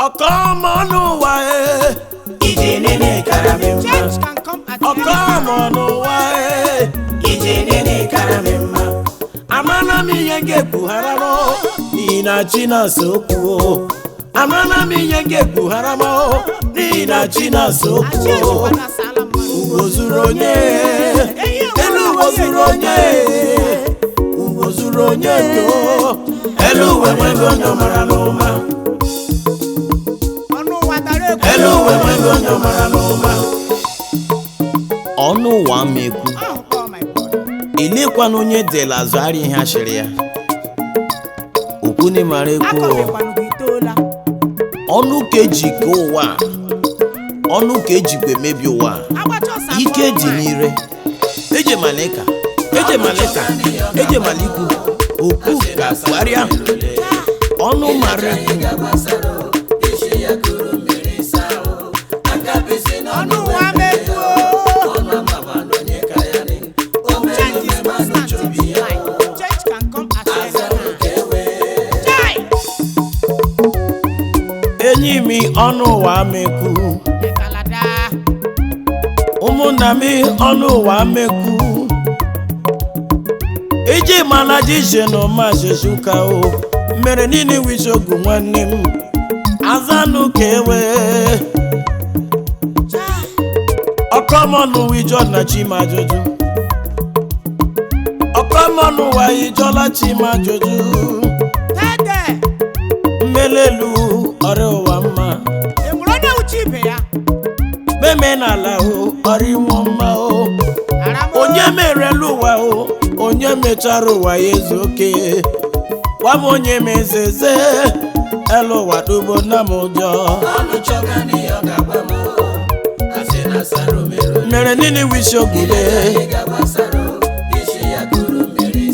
Ọkọmọ n'ụwa e, ije nene kara m mma. Change can come at any time. Ọkọmọ n'ụwa e, ije nene kara m mma. Amana m ihe ga-ekpughara m n'ihi na chi na-asa okwu o. Amana m ihe ga-ekpughara m n'ihi na chi na-asa okwu Achị o. ejikwana asala mmadụ. Ugbo zuru onye, elu ụwa zuru onye, ugbo zuru onye too. Elu ụwa enweghị onye ọ mara n'ụma. Ọnụ ụwa dara egwu. Elu ụwa enweghị onye ọ mara n'ụma. Ọnụ ụwa ama ekwu. Ahụ kpọọ my brother. Elekwana onye dela azụ arịa ihe ashịrị ya. Okwune mara ekwu o. Akọbekwanụ gị itoola. Ọnụ ka eji kee ụwa a, ọnụ ka ejikwa emebi ụwa a. Agbacha ọsọ akpọọ Ike dị nwaanyị. n'ire. Eje maleka, eje maleka, eje malikwu. Okwu ka kwugharịa. Ọnụ mara ekwu. Ọnụ ụwa mekwu o. Change is constant in this life. Change can come at any time. Chai! Enyi m, ọnụ ụwa mekwu. Ekalada. Ụmụnna m, ọnụ ụwa mekwu. Iji mana jije na ọma jesuka o mere niile wisogu nwanne m azanụ ka ewe. Chai! Ọkọmọnụ wijọ na chimajụjụ, ọkọmọnụ wa ijọla chimajụjụ. Dede! Mmelelu ọrịa ụwa mma. E nwere onye uche ibe ya? Meme n'ala o ọrịa inwe mma o. Arama o. Onye merelu ụwa o, onye mechara ụwa ya ezu oke. Gwa m onye mezeze elu ụwa dugbo nna m ụjọ. Mere niile wisi ogude.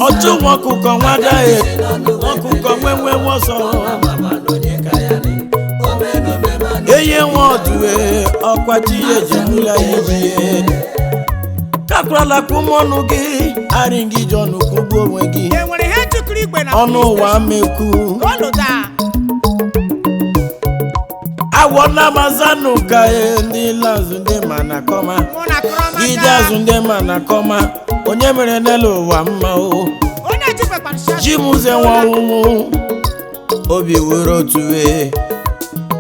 Ọchụ nwa ọkụkọ nwa adaghị ọkụkọ nwenwe nwọsọ. Enye nwa ọdụwe ọkwa chi ya ejemula ya ijie. Kakwala kwụmọnụ gị arị gị ji ọnụ kwụgbuo onwe gị. E nwere ihe jikọrọ igwe na Ọnụ ụwa mekwu. Oloda. Awọ na mazanụ ka e, ndị lazụ ndị ma na kọma. Mụ na Krọma Gide azụ ndị ma na kọma. Onye mere n'elu ụwa mma o. Onye jikwekwara shati. Ji m ụzọ nwe ọnwụnwụ. Obi wuru otu e.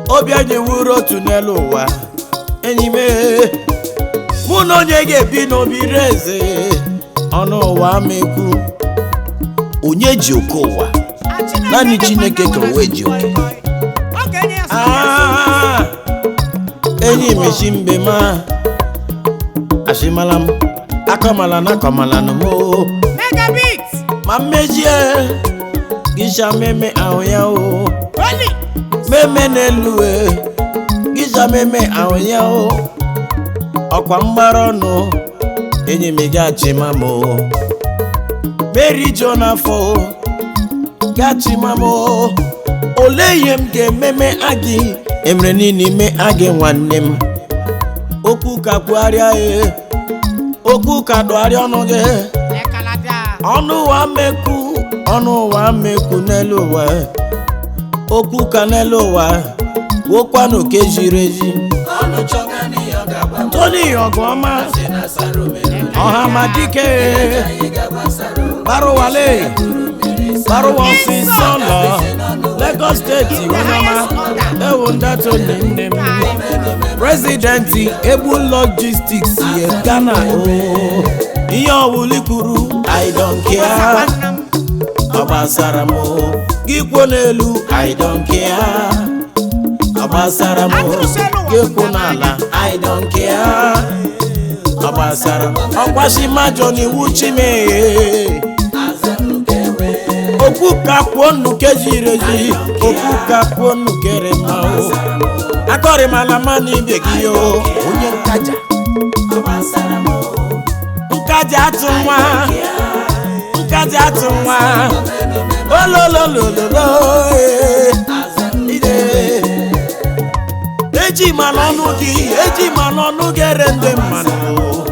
Obi anyị wuru otu n'elu ụwa. Enyi m e. Mụ na onye ga-ebi n'obi reze. Ọnụ ụwa mekwu. Onye ji oke ụwa? Naanị Chineke kere ụwa eji oke. Ọ ga-enye ya Ah, enyi m esi mbe ma ashimala m akọmala na akọmala na mo. Megabit. Ma mmejie gịcha meme ahụ ya o. Oli. Meme n'elu e, gịcha meme ahụ ya o. Ọkwa mgbara ọnụ enyi m gachima m o. Mary jo n'afọ o, gachima m o. Olee ihe m ga-ememe agị emere niile ime agị nwanne m. Okwu ka kwugharịa e, okwu ka dụgharịa ọnụ gị. Ekalada. Ọnụ ụwa mekwu, ọnụ ụwa mekwu n'elu ụwa. Okwu ka n'elu ụwa wokwanụ ka ejiri eji. Tony Ọgụọma, Ọhamadike, Barụwale, Barụwa ọsịsọ lọ Lagos Steeti, onyeọma ewu ndato nne m, prezidenti Egbu Logistics ye Ghana o. Ihe ọwụli kwuru, I don't care. Nna m. Ọ gbasara m o. Gị kwuo n'elu, I don't care. Ọ gbasara m o. Gị kwuo n'ala, I don't care. Ọ gbasara m. Ọkwashi majọ n'iwu chime. Okwu ka kwuo nnu ke ziri ezi, okwu ka kwuo nnu kere mma o. Akọrịmala mmanụ ibe gị o. Onye nkaja, nkaja atụ nwa, nkaja atụ nwa. Olololololo ee, ide. Eji ma n'ọnụ gị, eji ma n'ọnụ gị ere ndị mmanụ o.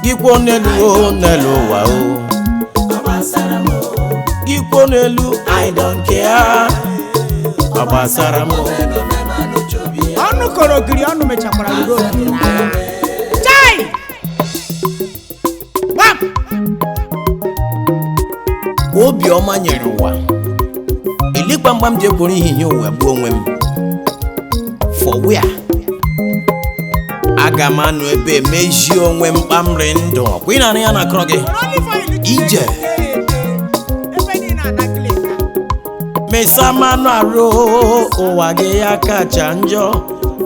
Gị kwuo n'elu o, n'elu ụwa o. Gị kwuo n'elu, I don't care. Ọ gbasara m o. Ọnụ kọrọ ogiri, ọnụ mechakwara ruru ogiri laa. Chai! Gbam! Obiọma nyere ụwa ili gbamgbam ji ekworo ihihie ụwa gbuo onwe m for where aga m anọ ebe mejie onwe m kpamri ndụ ọkwa ị na-arụ ya na akọrọ gị. Were olive oil Ije. Ebe niile anakịlị ka. Mesa mmanụ arụ ụwa gị ya kacha njọ,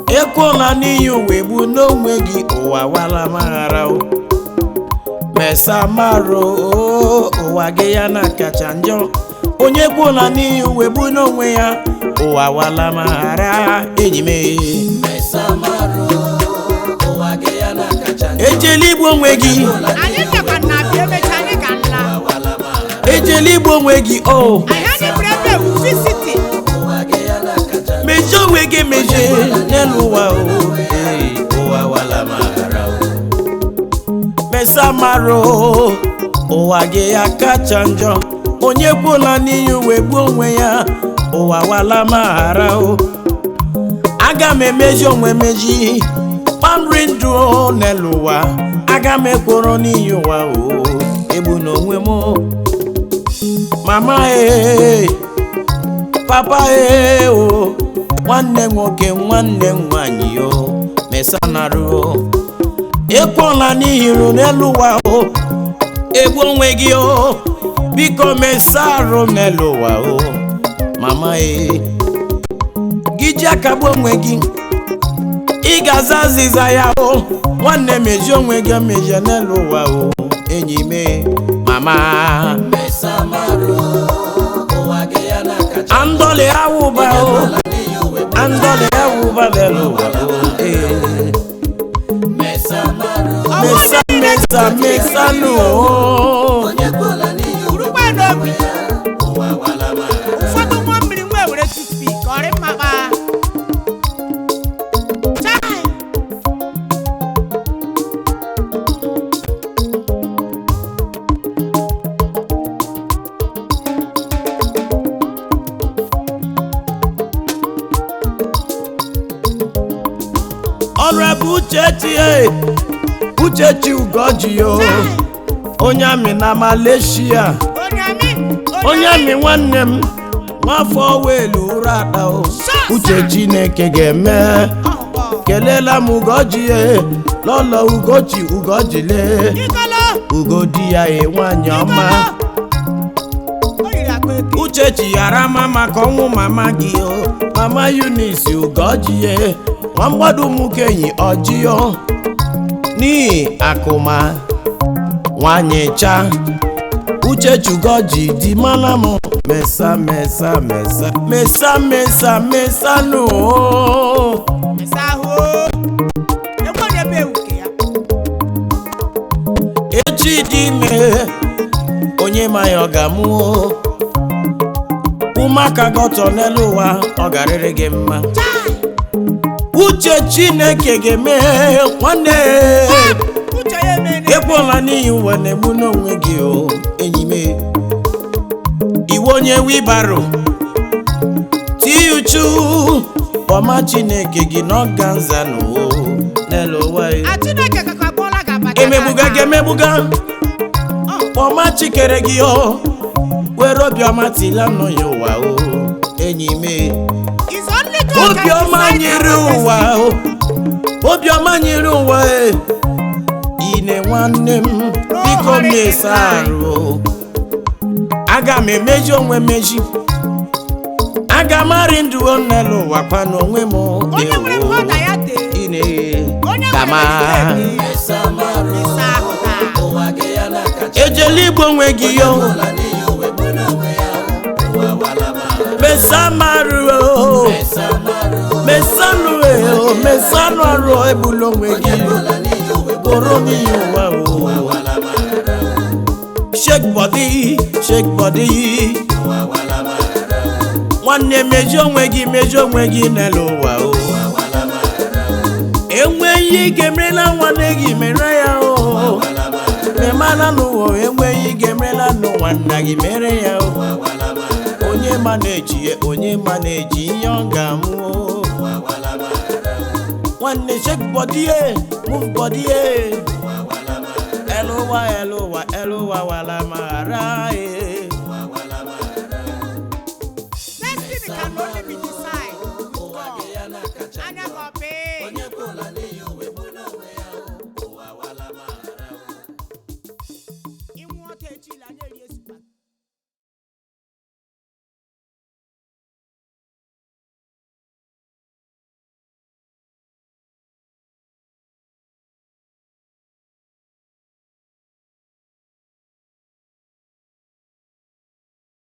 ekwela n'iyi ụwa egbu n'onwe gị, ụwa wala maghara o. Mesa marụ ụwa gị ya na kacha njọ, onye kwela n'iyi ụwa egbu n'onwe ya, ụwa wala maghara enyi m. Ejela igbu onwe gị. Anyị bịakwa na abịa emecha anyị ka nla. Ejela igbu onwe gị o. Anyị anyị bịara ebe ewu fisiti. Mejie onwe gị, mejie n'elu ụwa o. Ee, ụwa wala maghara o. Mesa mara o, ụwa gị ya kacha njọ, onye kwula n'iyi uwe gbuo onwe ya, ụwa wala maghara o. Aga m emeji onwe meji kpamri ndụ o n'elu ụwa, aga m ekworo n'iyi ụwa o egbu n'onwe m o. Mama ee, papa ee o, nwanne m nwoke, nwanne m nwanyị o, mesanarụ o, ekwela n'ihiru n'elu ụwa o egbu onwe gị o, biko mesa arụ m n'elu ụwa o. Mama ee, gị ji aka gbuo onwe gị, ị ga-aza azịza ya o. Nwanne, meji onwe gị mejie n'elu ụwa o, enyi me mama. Andọlị awụba o, andọlị awụba n'elu ụwa o ee. Mesa mesa mesa nụ o. Urukwa n'obi. Ụfọdụ nwa mmiri nwa ewere toothpick ka ọ rị mma kpaa. Chai! Ọrụ ebe Uchechi e, Uchechi Ugoji o, onye amị na Malaysia. Onye amị! Onye amị nwanne m, nwafọ welu ụra ada o. Uche Chineke ga-eme. Ọhụkpọ. Kelela m Ugoji e, lọlọ Ugochi, Ugoji lee. Igolo! Ugodi ya e, nwanyị ọma. Igolo! O yiri akpa eke. Uchechi yara ma maka ọnwụ mama gị o, mama Eunice Ugoji ye, nwa mgbado ụmụkenyi ọjịọ n'ihi akụma nwanyị cha. Uchechi Ugoji di mala m mesa mesa mesa mesa mesa mesa nụ o. Mesa ahụ o. Egbu onye be ewu nke ya. Echi dị ime, onye ma ya ọ ga-amụ o. Ụmụaka gị ọtọ n'elu ụwa, ọ garịrị gị mma. Chai! Uche Chineke ga-eme nwanne. Uche ya emene. Ekwela n'ihi ụwa na-egbu n'onwe gị o, enyi m. Iwe onye wibaro tiuchu ọma Chineke gị na ọ ga nza n'ụwa n'elu ụwa e. A Chineke kakwa kpọọla gị abacha Emegbuga gị emegbuga, ọma chikere gị o, were obiọma tila nọ ya ụwa o, enyi m. Is only God can Obiọma decide nyere our ụwa o, obiọma nyere ụwa e. Ine nwanne m, biko mesa arụ o. Aga m emeji onwe meji, aga m arị ndụ o n'elu ụwa kwa n'onwe m. Onye nwere ewo. mkpọda ya tee. Ine Onye nwere kama mistake. Mesa ahụ taa. Ejela igbu onwe gị yo, mesa marụ o, mesanụ e o, mesanụ arụ egbula onwe gị kpọrọ n'iyi ụwa o. Shake body, shake body, nwanne, mejie onwe gị, mejie onwe gị n'elu ụwa o. Enweghị ike merela nwanne gị, mere ya o. Memala n'ụwa, enweghị ike merela n'ụwa nna gị, mere ya o. Onye ma na-eji ya, onye ma na-eji ihe ọ ga-amụ o. Nwanne, shake body e, move body e. Elu ụwa, elu ụwa, elu ụwa wala maghara e.